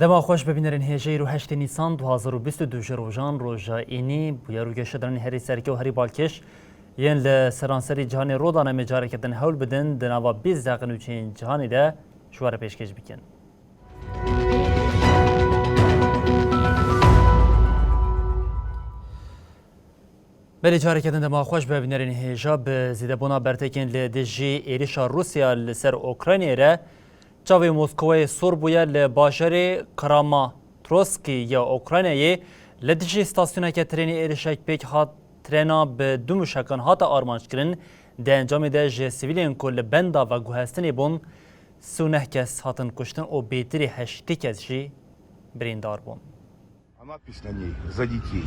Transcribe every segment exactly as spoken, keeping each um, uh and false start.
Dema xweş be bînerên hêja, îro heştê Nîsan du hazar û bîst û du ji rojan roja înî bûye. Rûgeşedanên herî sereke û herî balkêş yên li seranserî cîhanê rodan em ê careke din hewl bidin di nava bîst deqe nûçeyên cîhanê de ji we re pêşkêş bikin. Belê, careke din dema xweş be bînerên hêja. Bi zêdebûna bertekên li dijî êrîşa Rûsya li ser Ukraynayê re çavê Moskowayê sor bûye. Li bajarê Kramatorskî ya Ukraynayê li dijî stasyoneke trênê êrişek pêk hat. Trêna bi du mûşekan hate armanckirin. Di encamê de ji sivîlên ku li benda veguhestinê bûn, sî û neh kes hatin kuştin û bêtirî heştê kes jî birîndar bûn. А надпись на ней «За детей».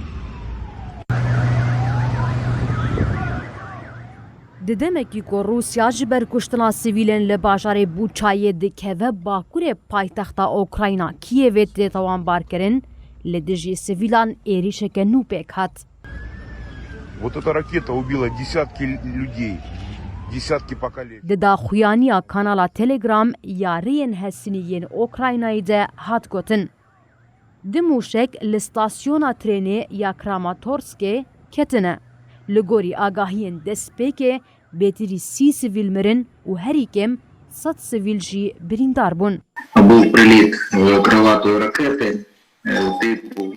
Di demekî ku Rûsya ji ber kuştina sivîlên li bajarê Bûçayê dikeve bakurê paytexta Ukrayna Kîevê tê tawanbarkirin, li dijî sivîlan êrîşeke nû pêk hat. Вот эта ракета убила десятки людей, десятки поколений. Di daxuyaniya kanala Telegram ya rêyên hesinî yên Ukraynayê de hat gotin, di mûşek li stasyona trênê ya Kramatorskê ketine. Li gorî agahiyên destpêkê, bêtirî sî sivîl mirin û herî kêm sed sivîl jî birîndar bûn. Был прилет, э, крылатой ракеты, э, типу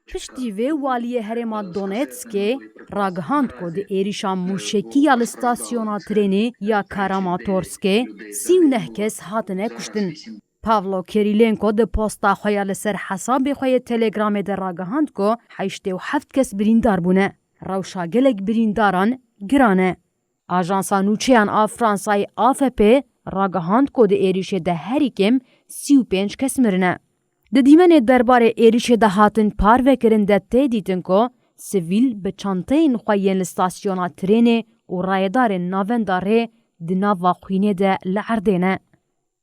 Piştî vê, waliyê herêma Donetskê ragihand ku di êrîşa mûşekî ya li stasyona trênê ya Karamatorskê sî û neh kes hatine kuştin. Pavlo Kirilenko di posta xwe ya li ser hesabê xwe yê Telegramê de ragihand ku heştê û heft kes birîndar bûne. Rewşa gelek birîndaran giran e. Ajansa nûçeyan a Fransayê A F P ragihand ku di êrîşê de herî kêm sî û pênc kes mirine. Di dîmenê derbarê êrîşê de hatin parvekirin de tê dîtin ku sivîl bi çanteyên xwe yên li stasyona trênê û rayedarên navenda rê di nava xwînê de li erdê ne.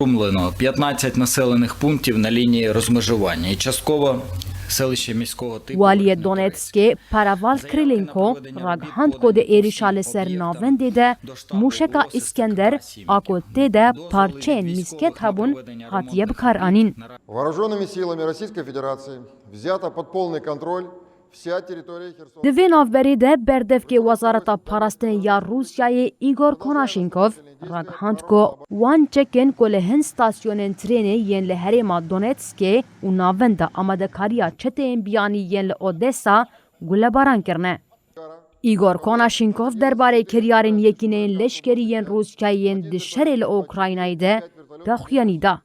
Втомлено п'ятнадцять населених пунктів на лінії розмежування і частково селище міського типу. Waliyê Donetskê Paraval Krilenko ragihand ku di êrîşa li ser navendê de mûşeka Îskender a ku tê de parçeyên mîsket hebûn hatiye bikaranîn. Вооружёнными силами Российской Федерации взята под полный контроль вся территория Херсона. Di vê navberê de berdevkê Wezareta Parastinê ya Rûsyayê Igor Konashenkov ragihand ku wan çekên ku li hin stasyonên trênê yên li herêma Donetskê û navenda amadekariya çeteyên biyanî yên li Odessa gulebaran kirine. Igor Konashenkov derbarê kiryarên yekîneyên leşkerî yên Rûsyayê yên di şerê li Ukraynayê de daxuyanî da.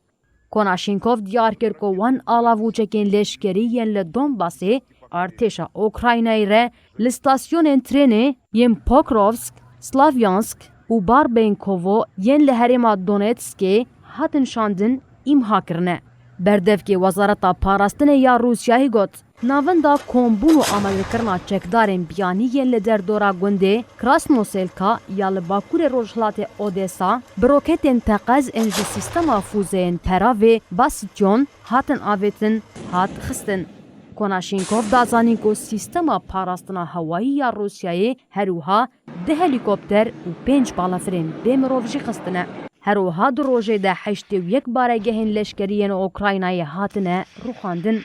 Konashenkov diyar kir ku wan alavûçekên leşkerî yên li Donbasê artêşa Ukraynayê re li stasyonên trênê yên Pokrovsk, Slavyansk û Barbenkovo yên li herêma Donetskê hatin şandin îmha kirine. Berdevkê Wezareta Parastinê ya Rûsyayê got, navenda kombûn û amadekirina çekdarên biyanî yên li derdora gundê Krasnoselka ya li bakurê rojhilatê Odessa bi roketên teqez ên ji sîstema fûzeyên peravê Bastion hatin avêtin, hat xistin. Konashenkov da zanîn ku sîstema parastina hewayî ya Rûsyayê her wiha du helîkopter û pênc balafirên bê mirov jî xistine. Her wiha di rojê de heştê û yek baregehên leşkerî yên Ukraynayê hatine rûxandin.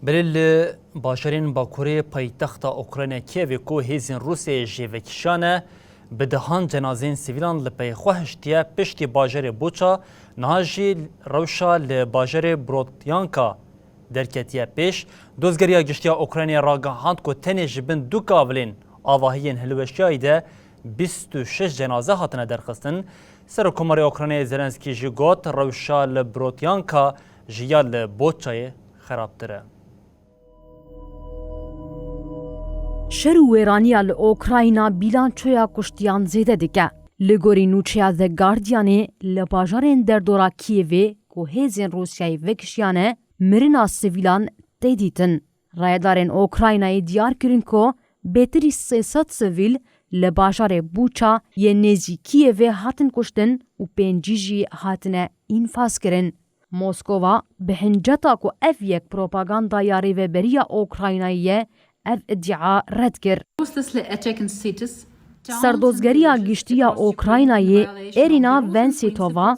Belê li bajarên bakurê paytexta Ukrayna Kîevê ku hêzên Rûsyayê jê vekişiyane, bi dehan cenazeyên sivîlan li pey xwe hiştiye piştî bajarê Buça, niha jî rewşa li bajarê Brotyanka derketiye pêş. Dozgeriya Giştî ya Ukraynayê ragihand ku tenê ji bin du kavilên avahiyên hilweşiyayî de bîst û şeş cenaze hatine derxistin. Serokkomarê Ukraynayê Zelenskî jî got, rewşa li Brotyanka ji ya li Boçayê xerabtir e. Şer û wêraniya li Ukrayna bîlançoya kuştiyan zêde dike. Li gorî nûçeya The Guardianê, li bajarên derdora Kîevê ku hêzên Rûsyayê vekişiyane, mirina sivîlan tê dîtin. Rayedarên Ukraynayê diyar kirin ku bêtirî sê sed sivîl li bajarê Buça yê nêzî Kîevê hatin kuştin û pêncî jî hatine înfazkirin. Moskova bi hinceta ku ev yek propaganda ya rêveberiya Ukraynayê ye, ev îdia red kir. Serdozgeriya Giştî ya Ukraynayê Erîna Vensîtova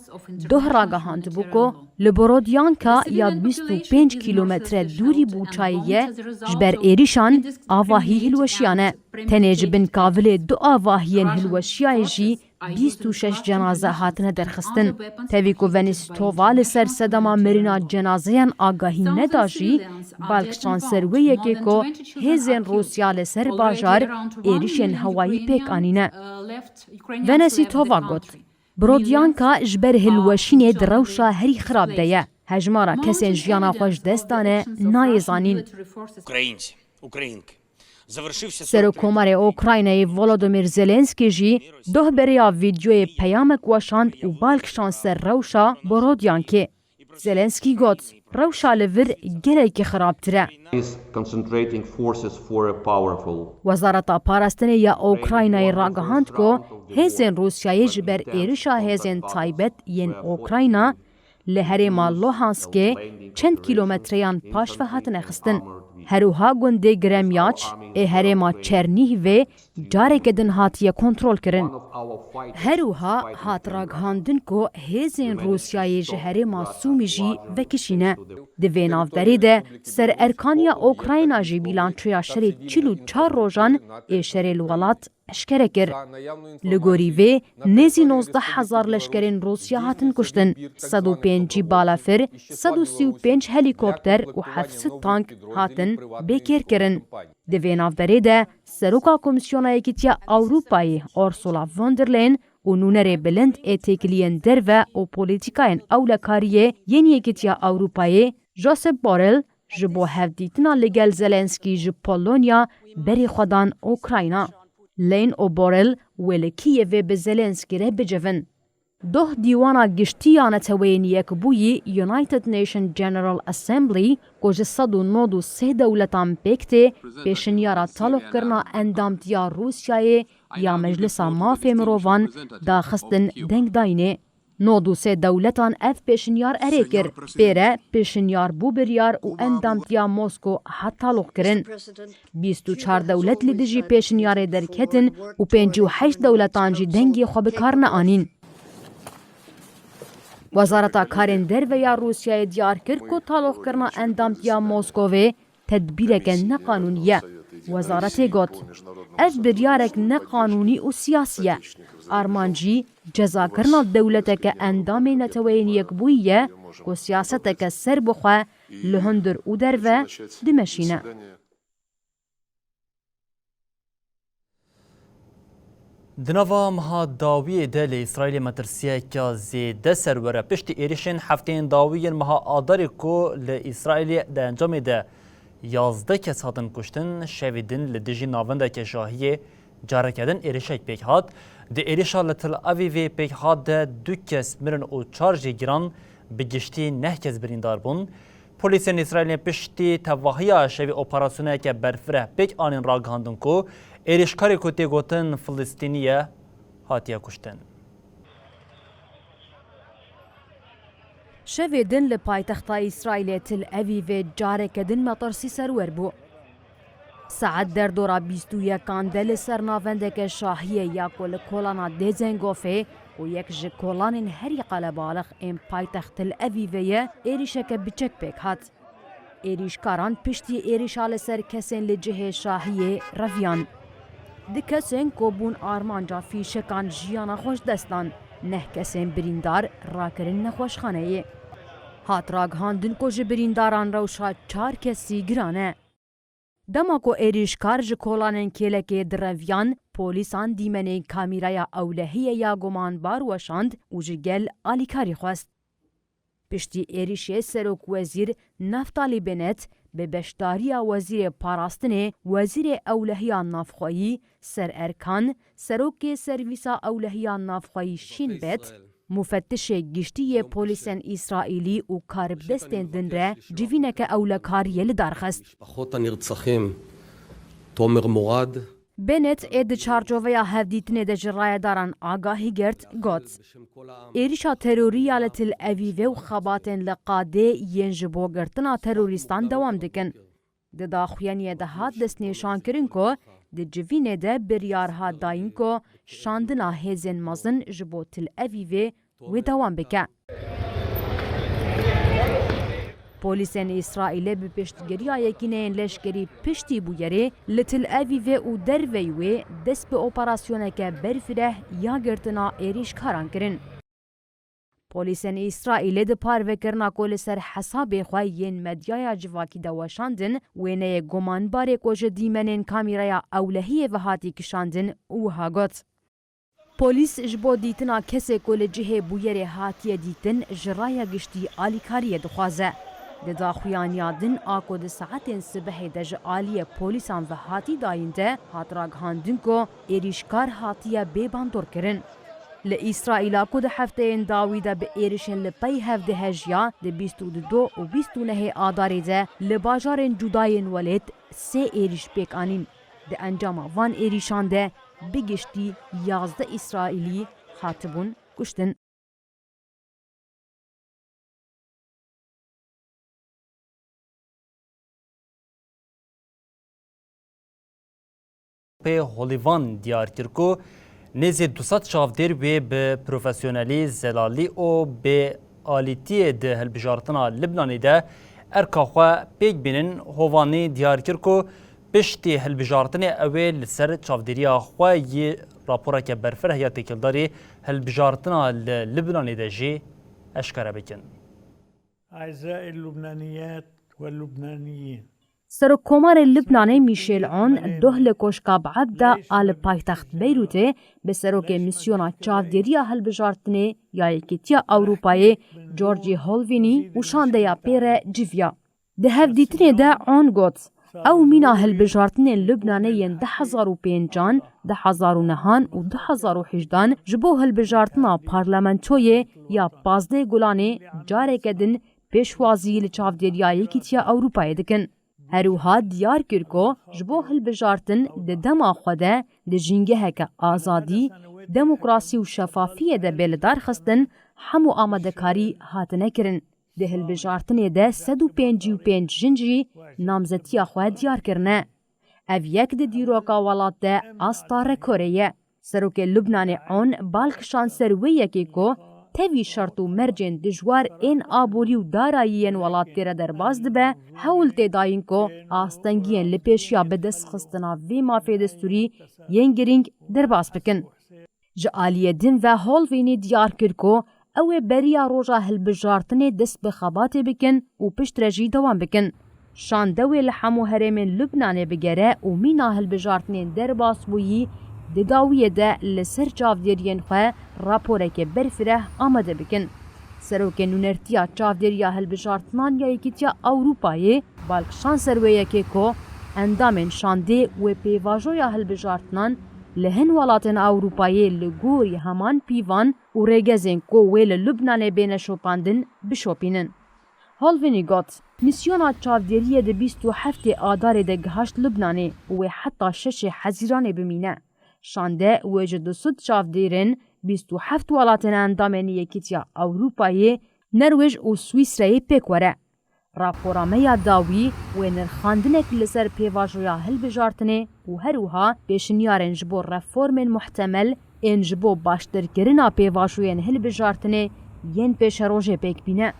doh ragihandibû ku li Borodyanka ya bîst û pênc kîlometre dûrî bûçayê ye, ji ber êrişan avahî hilweşiyane. Tenê ji bin kavilê du avahiyên hilweşiyayê jî bîst û şeş cenaze hatine derxistin. Tevî ku Venîsîtova li ser sedema mirina cenazeyan agahî neda jî, balkişan ser wê yekê ku hêzên Rûsya li ser bajar êrişên hewayî pêk anîne. Venîsîtova got, Borodyanka ji ber hilweşînê di rewşa herî xirab de ye. Hejmara kesên jiyana xwe ji dest dane nayê zanîn. Українці, українки. Serokkomarê Ukraynayê Volodymyr Zelenskî jî doh bi rêya vîdyoyê peyamek weşand û balkişand ser rewşa Borodyankê. Zelenskî got, rewşa li vir gelekî xirabtir e. Is concentrating forces for a powerful Wezareta Parastinê ya Ukraynayê ragihand ku hêzên Rûsyayê ji ber êrişa hêzên taybet yên Ukrayna li herêma Luhanskê çend kîlometreyan paşve hatine xistin. Her wiha gundê Gremyaç ê herêma Çernîhvê careke din hatiye kontrolkirin. Her wiha hat ragihandin ku hêzên Rûsyayê ji herêma Sûmî jî vekişîne. Di vê navberê de Sererkaniya Ukrayna jî bîlançoya şerê çil û çar rojan ê şerê li welat eşkere kir. Li gorî vê, nêzî nozdeh hezar leşkerên Rûsya hatin kuştin, sed û pêncî balafir, sed û sî û pênc helîkopter û heft sed tank hatin bêkêrkirin. Di vê navberê de, Seroka Komîsyona Yekîtiya Ewropayê Ursula von der Leyen û nûnerê bilind ê têkiliyên derve û polîtîkayên ewlekariyê yên Yekîtiya Ewropayê Josep Borrell ji bo hevdîtina li gel Zelenskî ji Polonya berê xwe dan Ukrayna. Leyen û Borrell wê li Kîyevê bi Zelenskî re bicivin. Doh Dîwana Giştî ya Neteweyên Yekbûyî, United Nations General Assembly, ku ji sed û nod û sê dewletan pêk tê, pêşinyara taloqkirina endamtiya Rûsyayê ya Meclisa Mafê Mirovan daxistin dengdayînê. Nod û sê dewletan ev pêşinyar erê kir. Pê re pêşinyar bû biryar û endamtiya Mosko hat taloqkirin. Bîst û çar dewlet li dijî pêşinyarê derketin û pêncî û heşt dewletan jî dengê xwe bi kar neanîn. Wezareta Karên Derve ya Rûsyayê diyar kir ku taloqkirina endamtiya Moskovê tedbîreke neqanûnî ye. Wezaretê got, ev biryarek neqanûnî û siyasî ye. Armanc jî cezakirina dewleteke endamê Neteweyên Yekbûyî ye ku siyaseteke serbixwe li hundir û derve dimeşîne. Di nava meha dawiyê de li Îsraîlê metirsiyeke zêde serwer e. Piştî êrişên hefteyên dawî yên meha Adarê ku li Îsraîlê di encamê de yazdeh kes hatin kuştin, şevê din li dijî navendeke şahiyê careke din êrişek pêk hat. Di êrişa li Tel Avîvê pêk hat de du kes mirin û çar jî giran, bi giştî neh kes birîndar bûn. Polîsên Îsraîlê piştî tevahiya şevê operasyoneke berfireh pêk anîn ragihandin ku êrişkarê ku tê gotin Filistînî ye, hatiye kuştin. Şevê din li paytexta Îsraîlê Tel Avîvê careke din metirsî serwer bû. Saet derdora bîst û yekan de li ser navendeke şahiyê ya ku li kolana Dêzengofê û yek ji kolanên herî qelebalix ên paytext Tel Evîvê ye, êrîşeke biçek pêk hat. Êrîşkaran piştî êrîşa li ser kesên li cihê şahiyê reviyan. Du kesên ku bûn armanca fîşekan jiyana xwe ji dest dan. Neh kesên birîndar rakirin nexweşxaneyê. Hat ragihandin ku ji birîndaran rewşa çar kesî giran e. Dema ku êrîşkar ji kolanên kêlekê direviyan, polîsan dîmenên kamîraya ewlehiyê ya gumanbar weşand û ji gel alîkarî xwest. Piştî êrîşê Serokwezîr Naftalî Benet bi beşdariya Wezîrê Parastinê, Wezîrê Ewlehiya Navxweyî Ser Erkan, Serokê Servîsa Ewlehiya Navxweyî Şîn Bet, Mufettişê Giştî yê Polîsên Îsraîlî û karibdestên din re civîneke ewlekariyê li dar xist. משפחות הנרצחים תומר מוראד. Benet ê di çarçoveya hevdîtinê de ji rayedaran agahî girt, got, êrişa terorî ya li Til Evîvê û xebatên li qadê yên ji bo girtina terorîstan dewam dikin. Di daxuyaniyê de hat destnîşankirin ku di civînê de biryar hat dayîn ku şandina hêzên mezin ji bo Til Evîvê wê dewam bike. Polîsên Îsraîlê bi piştgiriya yekîneyên leşkerî piştî bûyerê li Til Evîvê û derveyî wê dest bi operasyoneke berfireh ya girtina êrîşkaran kirin. Polîsên Îsraîlê di parvekirina ku li ser hesabê xwe yên medyaya civakî de weşandin, wêneyê gumanbarê ku ji dîmenên kamîraya ewlehiyê ve hatî kişandin, wiha got: Polîs ji bo dîtina kesê ku li cihê bûyerê hatiye dîtin, ji raya giştî alîkariyê dixwaze. Di daxuyaniya din a ku di saetên sibehê de ji aliyê polîsan ve hatî dayîn de, hat ragihandin ku êrîşkar hatiye bêbandorkirin. Li Îsraîla ku di hefteyên dawî de bi êrişên li pey hev dihejiya, di bîst û du û bîst û nehê Adarê de li bajarên cuda yên welêt sê êrîş pêk anîn. Di encama van êrîşan de bi giştî yazdeh Îsraîlî hatibûn kuştin. Pê Holîvan diyar kir ku nêzî du sed çavdêr wê bi profesyonelî, zelalî û bê alîtiyê di hilbijartina Libnanê de erka xwe pêk bînin. Hovanî diyar kir ku piştî hilbijartinê ew ê li ser çavdêriya xwe yî raporeke berfireh ya têkildarî hilbijartina li Libnanê de jî eşkere bikin. أعزائي اللبنانيات واللبنانيين. Serokkomarê Libnanê Mîşêl On doh li Koşka Ba'eb de a li paytext Beyrûtê bi serokê Mîsyona Çavdêriya Hilbijartinê ya Yekîtiya Ewropayê Georgie Holvini û şandeya pê re civiya. Di hevdîtinê de On got, ew mîna hilbijartinên Libnanê yên du hezar û pêncan, du hezar û nehan û du hezar û hejdan ji bo hilbijartina parlamentoyê ya pazdeh Gulanê careke din pêşwazî li çavdêriya Yekîtiya Ewropayê dikin. Her wiha diyar kir ku ji bo hilbijartin di dema xwe de di jîngeheke azadî, demokrasî û şefafiyê de bê lidarxistin, hemû amadekarî hatine kirin. Di hilbijartinê de sed û pêncî û pênc jin jî namzetiya xwe diyar kirine. Ev yek di dîroka welat de asta rekorê ye. Serokê Lubnanê On bal kişand ser wê yekê ku tevî şert û mercên dijwar ên aborî û darayî yên welatê re derbas dibe, hewl tê dayîn ku astengiyên li pêşiya bidestxistina vê mafê destûrî yên girîng derbas bikin. Ji aliyê din ve Holvînî diyar kir ku ew ê beriya roja hilbijartinê dest bi xebatê bikin û piştre jî dewam bikin. Şande wê li hemû herêmên Lubnanê bigere û mîna hilbijartinên derbasbûyî di dawiyê de li ser çavdêriyên xwe raporeke berfireh amade bikin. Serokê nûnertiya Çavdêriya Hilbijartinan ya Yekîtiya Ewropayê bal kişand ser wê yekê ku endamên şandê wê pêvajoya hilbijartinan li hin welatên Ewropayê li gorî heman pîvan û rêgezên ku wê li Lubnanê bêne şopandin, bişopînin. Holvînî got, Mîsyona çavdêriyê di bîst û heftê Adarê de gihaşt Lubnanê û wê heta şeşê Hezîranê bimîne. Şande wê ji du sed çavdêrên bîst û heft welatên endamên Yekîtiya Ewropayê, Nerwêj û Swîsreyê pêk were. Rapora me ya dawî wê nirxandinek li ser pêvajoya hilbijartinê û her wiha pêşniyarên ji bo reformên muhtemel ên ji bo baştirkirina pêvajoyên hilbijartinê yên pêşerojê pêk bîne.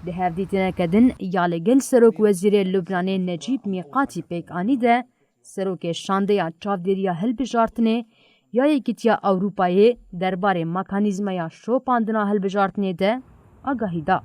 Di hevdîtineke din ya li gel Serokwezîrê Lubnanê Necîb Mîqatî pêk anî de, Serokê Şandeya Çavdêriya Hilbijartinê ya Yekîtiya Ewropayê derbarê mekanîzmaya şopandina hilbijartinê de agahî da.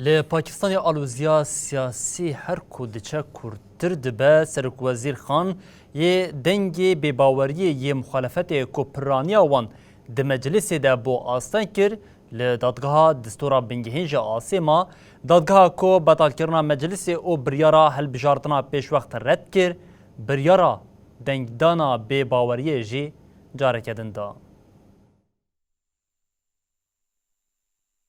Li Pakistanê aloziya siyasî her ku diçe kûrtir dibe, Serokwezîr Xan yê dengê bêbaweriyê yê muxalefetê ku piraniya wan di meclisê de bû asteng kir, li dadgeha Distora Bingehîn ji asê ma. Dadgeha ku betalkirina meclisê û biryara hilbijartina pêşwext red kir, biryara dengdana bêbaweriyê jî careke din da.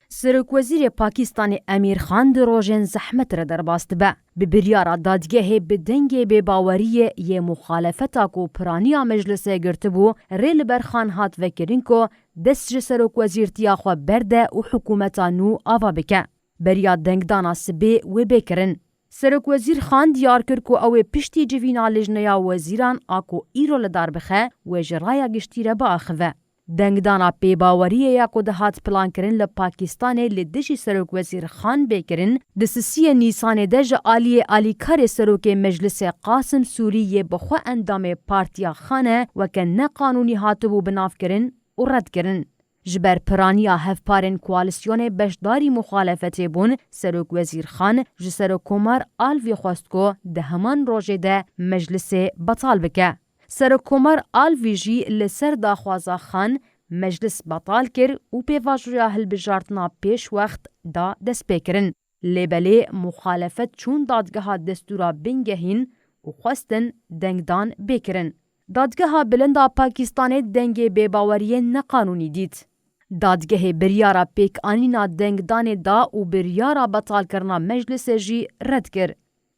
Serokwezîrê Pakistanê Emîr Xan di rojên zehmet re derbas dibe. Bi biryara dadgehê bi dengê bêbaweriyê yê muxalefeta ku piraniya meclisê girtibû, rê li ber Xan hat vekirin ku dest ji serokwezîrtiya xwe berde û hikûmeta nû ava bike. Beriya dengdana sibê wê bê kirin. Serokwezîr Xan diyar kir ku ew ê piştî civîna lijneya wezîran a ku îro li dar bixe, wê ji raya giştî re biaxive. Dengdana pêbaweriyê ya ku dihat plankirin li Pakistanê li dijî Serokwezîr Xan bê kirin, di sisiyê Nîsanê de ji aliyê alîkarê Serokê Meclisê Qasim Sûrî yê bi xwe endamê Partiya Xan e weke neqanûnî hatibû binavkirin û redkirin. Ji ber piraniya hevparên koalîsyonê beşdarî muxalefetê bûn, Serokwezîr Xan ji Serokkomar Alvî xwest ku di heman rojê de meclisê betal bike. Serokkomar Alvî jî li ser daxwaza Xan meclis betal kir û pêvajoya hilbijartina pêşwext da destpêkirin. Lê belê muxalefet çûn dadgeha destûra bingehîn û xwestin dengdan bê kirin. Dadgeha Bilind a Pakistanê dengê bêbaweriyên neqanûnî dît. Dadgehê biryara pêkanîna dengdanê da û biryara betalkirina meclisê jî red kir.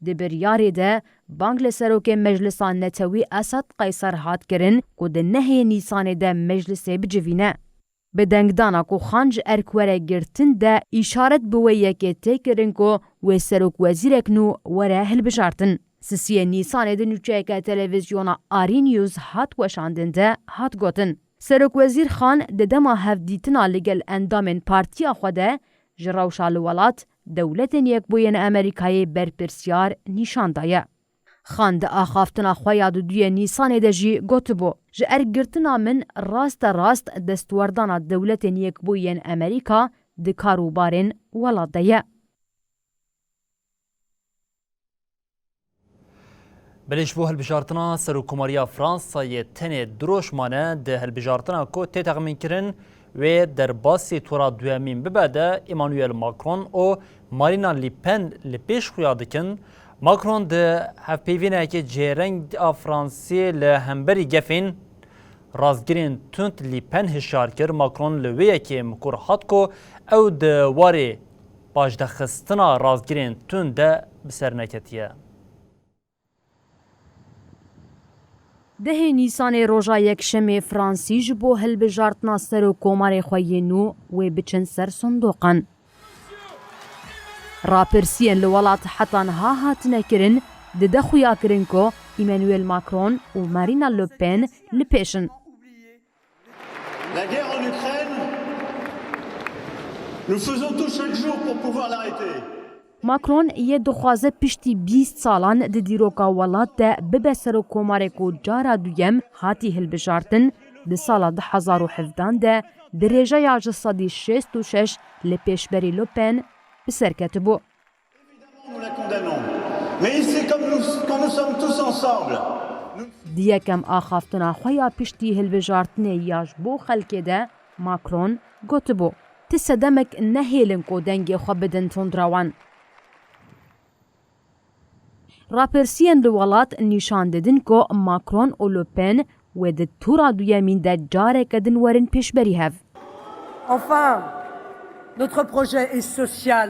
Di biryarê de bang li serokê Meclisa Netewî Esad Qeyser hat kirin ku di nehê Nîsanê de meclisê bicivîne. Bi dengdana ku Xan ji erk were girtin de îşaret bi wê yekê tê kirin ku wê serokwezîrek nû were hilbijartin. Sisiyê Nîsanê di nûçeyeke televîzyona Arî News hat weşandin de hat gotin, Serokwezîr Xan di dema hevdîtina li gel endamên partiya xwe de ji rewşa li welat Dewletên Yekbûyên Amerîkayê berpirsyar nîşan daye. Xan di axaftina xwe ya di duyê Nîsanê de jî gotibû, Ji erkgirtina min raste rast destwerdana Dewletên Yekbûyên Amerîka di kar û barên welat de ye. Belê ji bo hilbijartina Serokkomariya Fransayê tenê du roj mane, di hilbijartina ku tê texmînkirin wê derbasî tura duyemîn bibe de Emmanuel Macron û Marine Le Pen li pêş xuya dikin. Macron di hevpeyvîneke cihêreng a Fransî li hemberî gefên rastgirên tund Le Pen hişyar kir. Macron li wê yekê mikur hat ku ew di warê paşdexistina rastgirên tund de bi ser neketiye. Dehê Nîsanê roja yekşemê Fransî ji bo hilbijartina serokkomarê xwe yê nû wê biçin ser sindoqan. Rapirsiyên li welat heta niha hatine kirin, dide xuya kirin ku Emmanuel Macron û Marine Le Pen li pêş in. La guerre en Ukraine, nous faisons tout chaque jour pour pouvoir l'arrêter. Macron yê dixwaze piştî bîst salan di dîroka welat de bibe serokkomarê ku cara duyem hatî hilbijartin, di sala du hezar û hevdan de di rêjeya ji sedî şêst û şeş li pêşberî Le Pen bi ser ketibû. Nous la condamnons. Mais ici, comme nous, quand nous sommes tous ensemble, nous Di yekem axaftina xwe ya piştî hilbijartinê ya ji bo xelkê de Macron gotibû, Ti sedemek nehêlin ku dengê xwe bidin tundrewan. Rapirsiyên li welat nîşan didin ku Macron û Le Pen wê di tura duyemîn de careke din werin pêşberî hev. Enfin, notre projet est social.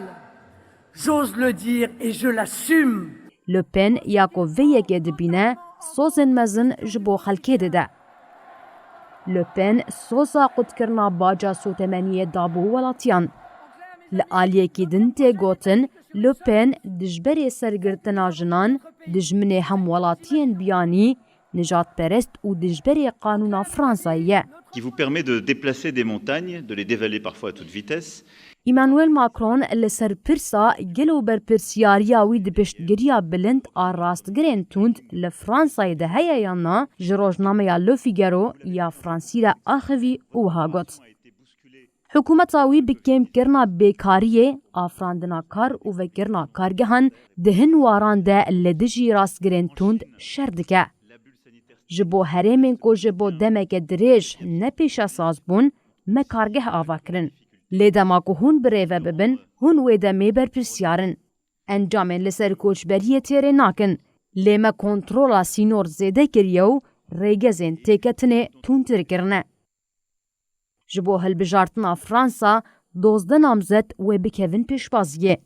J'ose le dire et je l'assume. Le Pen ya ku vê yekê dibîne, sozên mezin ji bo xelkê dide. Le Pen soza qutkirina baca sotemeniyê dabû welatiyan. Li aliyekî din tê gotin, Le Pen dijberê sergirtina jinan, dijminê hemwelatiyên biyanî, nijadperest û dijberê qanûna Fransayê ye. Qui vous permet de déplacer des montagnes, de les dévaler parfois à toute vitesse. Emmanuel Macron li ser pirsa gelo berpirsiyariya wî di piştgiriya bilind a rastgirên tund li Fransayê de heye yan na, ji rojnameya Le Figaro ya Fransî re axivî û wiha got, Hikûmeta wî bi kêmkirina bêkariyê, afirandina kar û vekirina kargehan di hin waran de li dijî rastgirên tund şer dike. Ji bo herêmên ku ji bo demeke dirêj ne pêşesaz bûn, me kargeh ava kirin. Lê dema ku hûn birêve bibin, hûn wê demê berpirsiyar in. Encamên li ser koçberiyê têrê nakin. Lê me kontrola sînor zêde kiriye û rêgezên têketinê tundtir kirine. Ji bo hilbijartina Fransa, dozdeh namzet wê bikevin pêşwaziyê.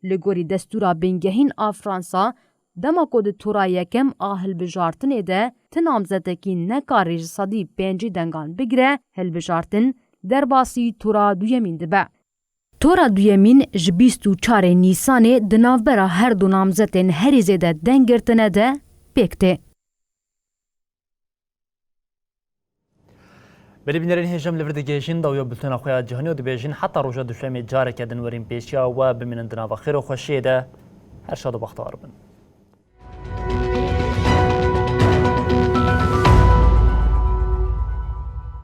Li gorî destûra bingehîn a Fransa, dema ku di tura yekem a hilbijartinê de ti namzetekî nekarî ji sedî pêncî dengan bigire, hilbijartin derbasî tura duyemîn dibe. Tura duyemîn ji bîst û çarê Nîsanê di navbera her du namzetên herî zêde deng girtine de pêk tê. Belê bînerên hêja, em li vir digihêjin dawiya bultena xwe ya cîhanî û dibêjin heta roja duşemê careke din werin pêşiya we, bimînin di nava xêr û xweşiyê de. Her şad û bextewar bin.